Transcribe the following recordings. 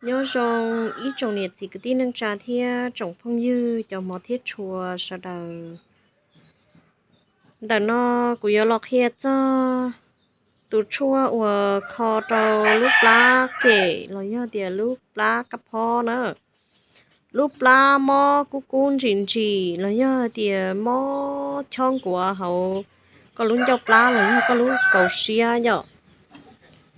Nyob zoo ib tsoom niam txiv kwv tij neej tsa thiab tsoom phooj ywg cov hmov thiab tshua sawv daws. Ntawm no kuv yuav los qhia txog tus tshuaj uas kho rau lub plab kem los yog tias lub plab kab phob na. Lub plab mob kub kub ntsim ntsim los yog tias mob chob nkuav hauv koj lub ncauj plab los yog koj lub kaus siab yom.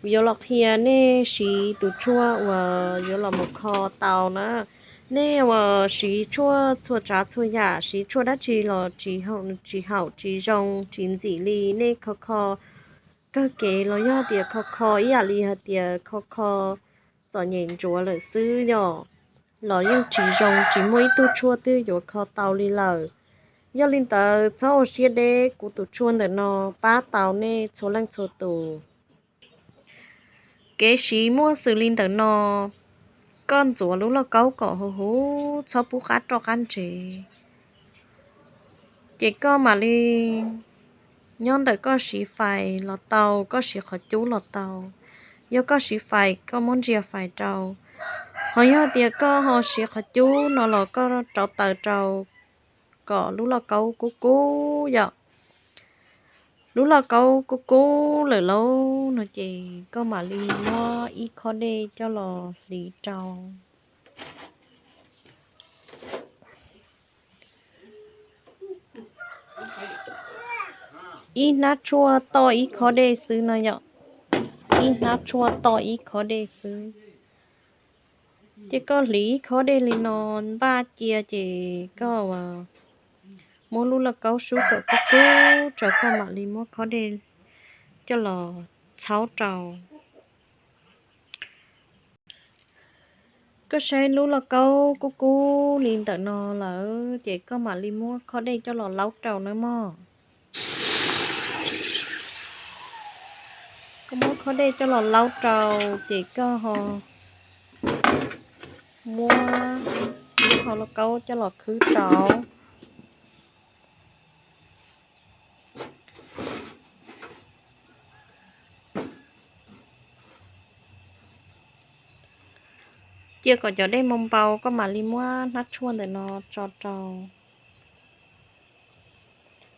Kuv yuav los qhia nej siv tus tshuaj uas yuav los mus kho tau na. Nej uas siv tshuaj txhua tsav txhua yam, siv tshuaj dab tsi los tsis haum tsis zoo tsis ntxim li, nej kho kho kawg kev los yog tias kho kho ib yam li hais tias kho kho txom nyem ntsuav lawm xwb yom, los yeej tsis zoo, tsis muaj ib tug tshuaj twg yuav kho tau li lawm. Yog li ntawd txhob ua siab deb, kuv tus tshuaj ntawm no pab tau nej txhua leej txhua tus. Kev siv muaj xws li ntawm no, koj ntxuav lub lauj kaub kom huv huv, txhob pub qab roj qab ntsev. Ces koj mam li nyob ntawm koj siv fais los tau, koj siv qhov cub los tau. Yog koj siv fais koj muab ntsia fais rau, ho yog tias koj ho siv qhov cub no los koj rauv taws rau kom lub lauj kaub kub kub yom. Lub lauj kaub kub kub lawm lauj no ces koj mam li muab ib khob dej coj los hliv rau. Ib hnab tshuaj toj ib khob dej xwb no yom. Ib hnab tshuaj toj ib khob dej xwb. Ces koj hliv ib khob dej li no npaj cia ces koj muab lub lauj kaub sub kom kub kub tso, koj mam li muab khob dej coj los txhaub rau. Koj saib lub lauj kaub kub kub li ntawm no lawm ces koj mam li muab khob dej coj los laub rau nawb mog. Koj muab khob dej coj los laub rau ces koj ho muab lub hau lauj kaub coj los khwb rau. Cia kom cov dej moo npau koj mam li muab hnab tshuaj ntawm no tso rau.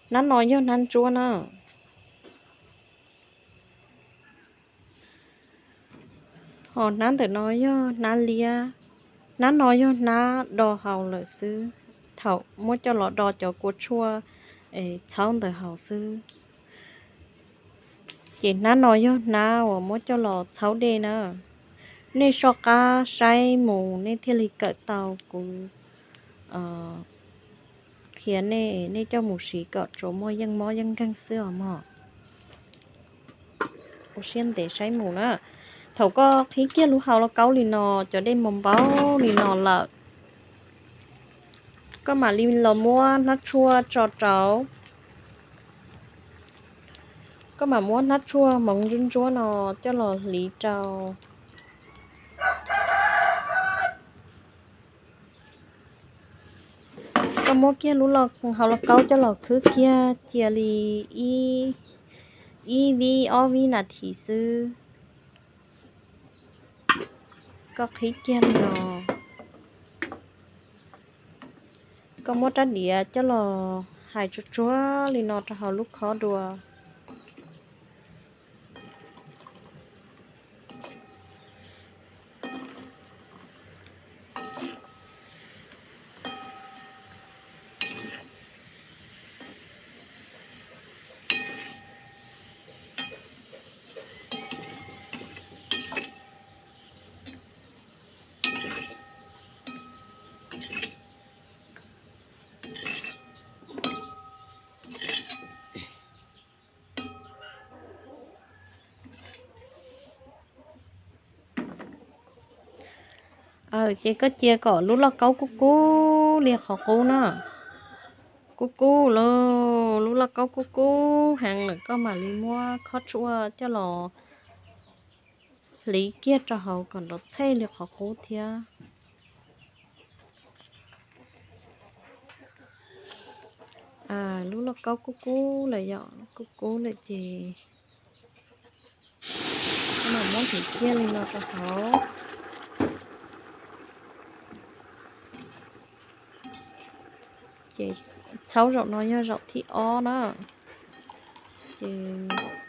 Hnab no yog hnab ntsuab na. Ho hnab ntawm no yog hnab liab, hnab no yog hnab do haus lawm xwb. Thaum muab coj los do cov kua tshuaj txhaub ntawd haus xwb. Ces hnab no yog hnab uas muab coj los txhaub dej na. Nej soj qab saib mus nej thiaj li kawm tau kuv qhia nej, nej coj mus siv kom tsuas muaj yeej mob yeej nkeeg xwb os mog. Ua siab ntev saib mus na. Thaum koj qhib kiag lub hau lauj kaub li no, cov dej moo npau li no lawm, koj mam li los muab hnab tshuaj tso rau. Koj mam muab hnab tshuaj hmoov ntsuab ntsuab no coj los hliv rau. Koj muab kiag lub hau lauj kaub coj los khwb kiag cia li ib vib ob vib nas this xwb. Koj qhib kiag li no. Koj muab rab diav coj los hais tsuag tsuag li no rau hauv lub khob dua. Ces koj cia kom lub lauj kaub kub kub li qhov qub na. Kub kub lawm, lub lauj kaub kub kub heev lawm koj mam li muab khob tshuaj coj los hliv kiag rau hauv kom nrov txhej li qhov qub thiab. Lub lauj kaub kub kub lawm yom, kub kub lawm ces koj mam muab hliv kiag li no rau hauv. Txhaub zaum no yog zaum thib ob na. Ces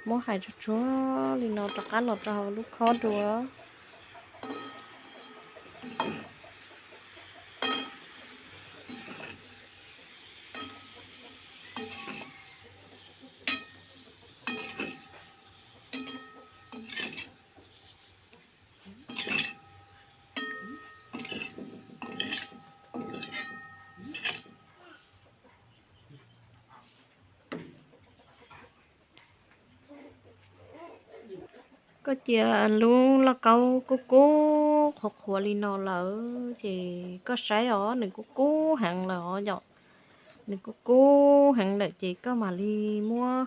muab hais tsuag tsuag li no rov qab los rau hauv lub khob dua. Koj cia lub lauj kaub kub kub qhuav qhuav li no lawm ces koj saib os, nws kub kub heev lawm os yom. Nws kub kub heev lawm ces koj mam li muab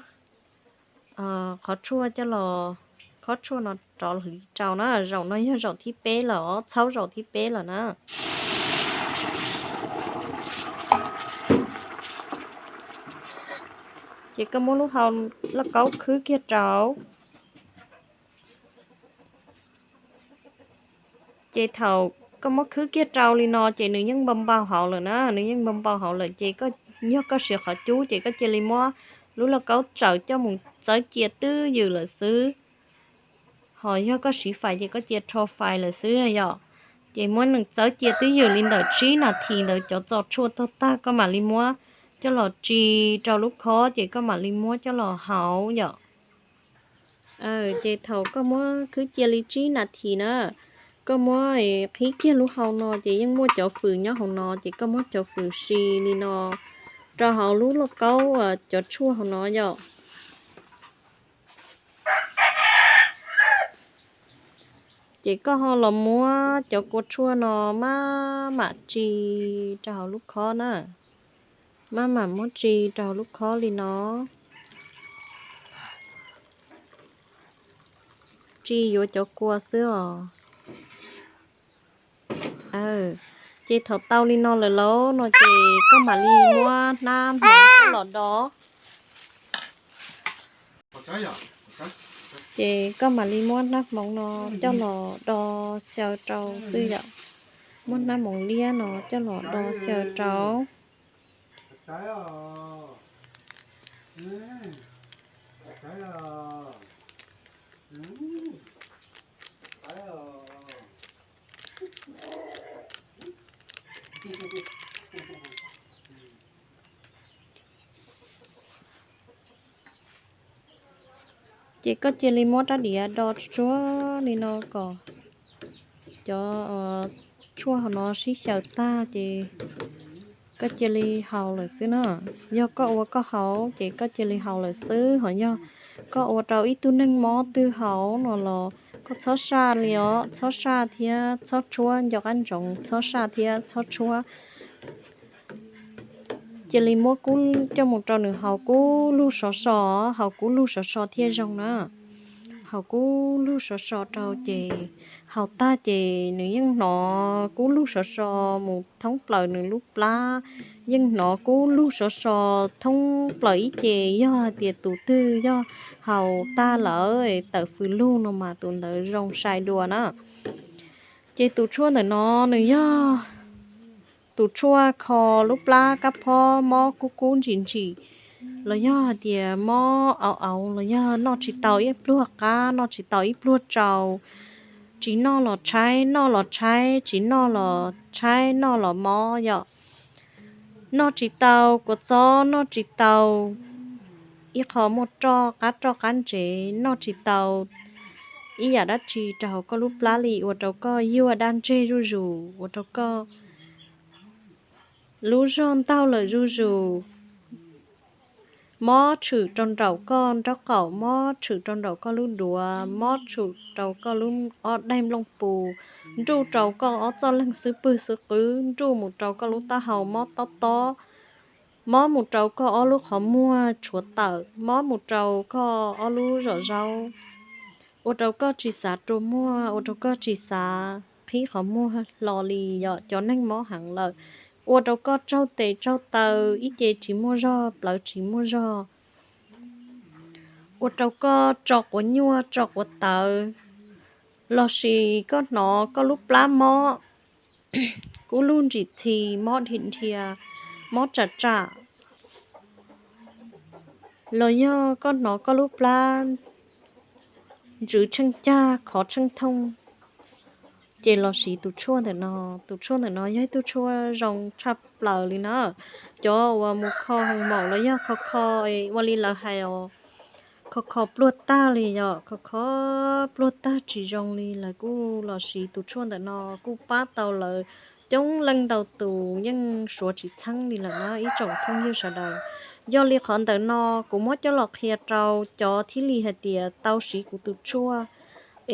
qhov tshuaj coj los, qhov tshuaj no rov hliv rau na. Zaum no yog zaum thib peb lawm os, txhaub zaum thib peb lawm na. Ces koj muab lub hau lauj kaub khwb kiag rau. Ces thaum koj muab khwb kiag rau li no ces nws yeej npau npau hauv lawm na, nws yeej npau npau hauv lawm ces koj, yog koj siv qhov cub ces koj cia li muab lub lauj kaub tsaws coj mus txawb cia twb ywm lawm xwb. Ho yog koj siv fais ces koj cia rho fais lawm xwb yom. Ces muab nws txawb cia twb ywm li ntawm tsib nas this ntawd, cov txo tshuaj tag tag koj mam li muab coj los tsis rau lub khob ces koj mam li muab coj los haus yom. Ces thaum koj muab khwb cia li tsib nas this na, koj muab qhib kiag lub hau no ces yeej muaj cov fws nyob hauv no ces koj muab cov fws si li no rau hauv lub lauj kaub cov tshuaj hauv no yom. Ces koj ho los muab cov kua tshuaj no maj mam tsis rau hauv lub khob na, maj mam muab tsis rau hauv lub khob li no. Tsis yuav cov kua xwb os. Ces thaum tau li no lawm lauj no ces koj mam li muab hnab hmoov coj los do. Ces koj mam li muab hnab hmoov no coj los do xyaw rau xwb yom. Muab hnab hmoov liab no coj los do xyaw rau. Ces koj cia li muab rab diav do tsuag tsuag li no kom cov tshuaj hauv no sib xyaw tag ces koj cia li haus lawm xwb na. Yog koj ua koj haus ces koj cia li haus lawm xwb, ho yog koj ua rau ib tug neeg mob twg haus no los koj txhob saj li os, txhob saj thiab txhob tshuab, nco qab ntsoov txhob saj thiab txhob tshuab. Cia li muab kub coj mus rau nws haus kub lug sov so, haus kub lug sov so thiaj zoo na. Haus kub lug sov so rau ces haus tag ces nws yeej hnov kub lug sov so mus thoob plaws nws lub plab, yeej hnov kub lug sov so thoob plaws ib ce. Yog hais tias tus twg yog haus tag lawm tawm fws lug no mas tus ntawd zoo sai dua na. Ces tus tshuaj ntawm no nws yog tus tshuaj kho lub plab kab phob mob kub kub ntsim ntsim, los yog hais tias mob auv auv, los yog noj tsis tau ib pluag qab, noj tsis tau ib pluag tsau, tsis noj los tshaib, noj los tshaib, tsis noj los tshaib, noj los mob yom. Noj tsis tau kua txob, noj tsis tau ib qho muaj roj qab roj qab ntsev, noj tsis tau ib yam dab tsi rau hauv koj lub plab li, ua rau koj yuag daj ntseg zuj zus, ua rau koj lub zog ntaug lawm zuj zus. Mob tshwm rau nraum koj nraub qaum, mob tshwm rau nraum koj lub duav, mob tshwm rau koj lub ob daim nplooj pus, nruj rau koj ob txoj leeg xub pwg xub qwb, nruj mus rau koj lub taub hau mob tob tob, mob mus rau koj ob lub qhov muag tshuav tawm, mob mus rau koj ob lub zos zaub, ua rau koj tsis xav rua muag, ua rau koj tsis xav qhib qhov muag hlo li yom, cov neeg mob heev lawm, ua rau koj tsaug tes tsaug taw, ib ce tsis muaj zog, plawv tsis muaj zog, ua rau koj tso quav nyuaj tso quav tawv, lossis koj hnov koj lub plab mob kub lug ntsim txhi, mob dhia dhia, mob tsam tsam, los yog koj hnov koj lub plab ntsws tsheej cag khov tsheej thooj, ces los siv tus tshuaj ntawm no. Tus tshuaj ntawm no yog ib tug tshuaj zoo tshaj plaws li na. Cov uas mus kho hoo maum los yog kho kho, ua li lawv hais os, kho kho pluag tag li yom, kho kho pluag tag tsis zoo li, lawv kuj los siv tus tshuaj ntawm no kuj pab tau lawv coob leej ntau tus yeej suav tsis txheeb li lawm na ib tsoom phooj ywg sawv daws. Yog li qhov ntawm no kuv muab coj los qhia rau cov thiaj li hais tias tau siv kuv tus tshuaj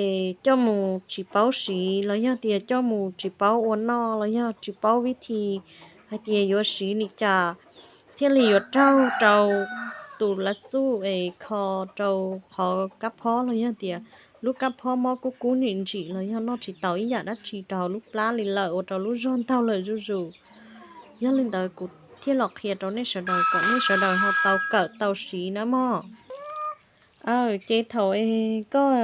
es coj mus tsis paub siv los yog tias coj mus tsis paub ua noj los yog tsis paub vib thi hais tias yuav siv li cas thiaj li yuav raug rau tus lav xuj es kho rau qhov kab phob los yog tias lub kab phob mob kub kub nim ntsim los yog noj tsis tau ib yam dab tsi rau hauv lub plab li lawm ua rau lub zog ntaug lawm zuj zus. Yog li ntawd kuv thiaj los qhia rau nej sawv daws kom nej sawv daws ho tau kawm tau siv na mog. Ces thaum koj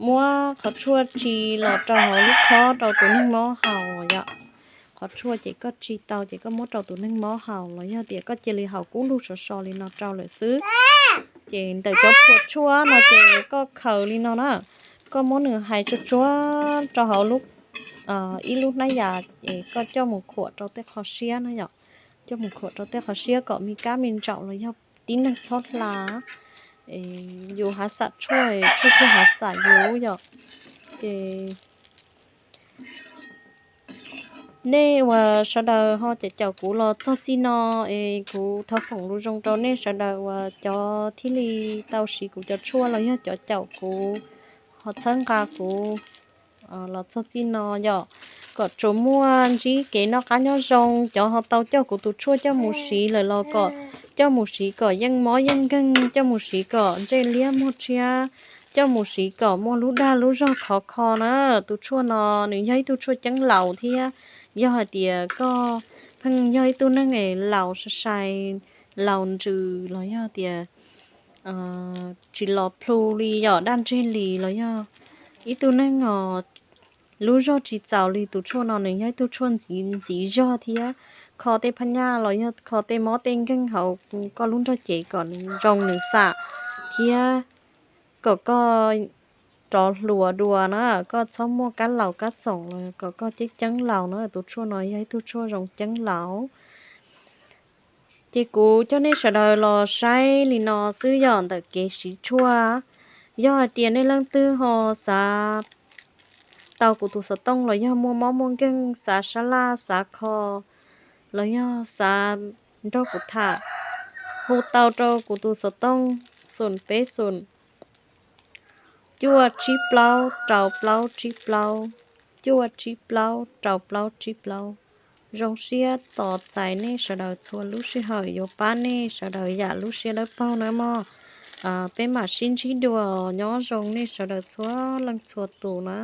muab qhov tshuaj tsi los rau hauv lub khob rau tus neeg mob haus yom, qhov tshuaj ces koj tsi tau ces koj muab rau tus neeg mob haus los yog tias koj cia li haus kub lug sov so li no rau lawm xwb. Ces ntawm cov phuam tshuaj no ces koj khaws li no na, koj muab nws hais tsuag tsuag rau hauv lub, ib lub hnab yas es koj coj mus khuam rau tej qho siab na yom, coj mus khuam rau tej qho siab kom me kab me ntsaum los yog tib neeg txhob hla. Yus hav xam tshuaj, tshuaj thiaj hav xam yus yom. Ces nej uas sawv daws ho caum caum kuv los txog txij no es kuv thov foom lus zoo rau nej sawv daws uas cov thiaj li tau siv kuv cov tshuaj los yog cov caum kuv ho txhawb nqa kuv los txog txij no yom, kom tsuas muaj ntsib kev noj qab nyob zoo. Cov ho tau coj kuv tus tshuaj coj mus siv lawm los kom coj mus siv kom yeej mob yeej nkeeg, coj mus siv kom ntsej liab muag tshiab, coj mus siv kom muaj lub dag lub zog khov kho na. Tus tshuaj no nws yog ib tug tshuaj ceeb laus thiab. Yog hais tias koj pheej yog ib tug neeg es laus sai sai, laus ntsws los yog tias tsis los plhu li yom, daj ntseg li los yog ib tug neeg os lub zog tsis txaus li, tus tshuaj no nws yog ib tug tshuaj ntxiv ntxiv zog thiab. Kho tej phab nyaj los yog kho tej mob tej nkeeg hauv koj lub nrog cev kom nws zoo nws xam thiab kom koj rov hluas dua na, koj txhob muaj kab laus kab txoom los kom koj ceeb ceeb laus na. Tus tshuaj no yog ib tug tshuaj zoo ceeb laus. Ces kuv coj nej sawv daws los saib li no xwb yog ntawm kev siv tshuaj. Yog hais tias nej leej twg ho xav tau kuv tus xov tooj los yog muaj mob muaj nkeeg, xav sab laj xav kho los yog xav nrog kuv tham, hu tau rau kuv tus xov tooj xoom peb xoom cuaj tsib plaub rau plaub tsib plaub, cuaj tsib plaub rau plaub tsib plaub. Zoo siab tos txais nej sawv daws txhua lub sij hawm, yuav pab nej sawv daws yam lub siab dawb paug na mog. Peb mam sib ntsib dua, nyob zoo nej sawv daws txhua leej txhua tus na.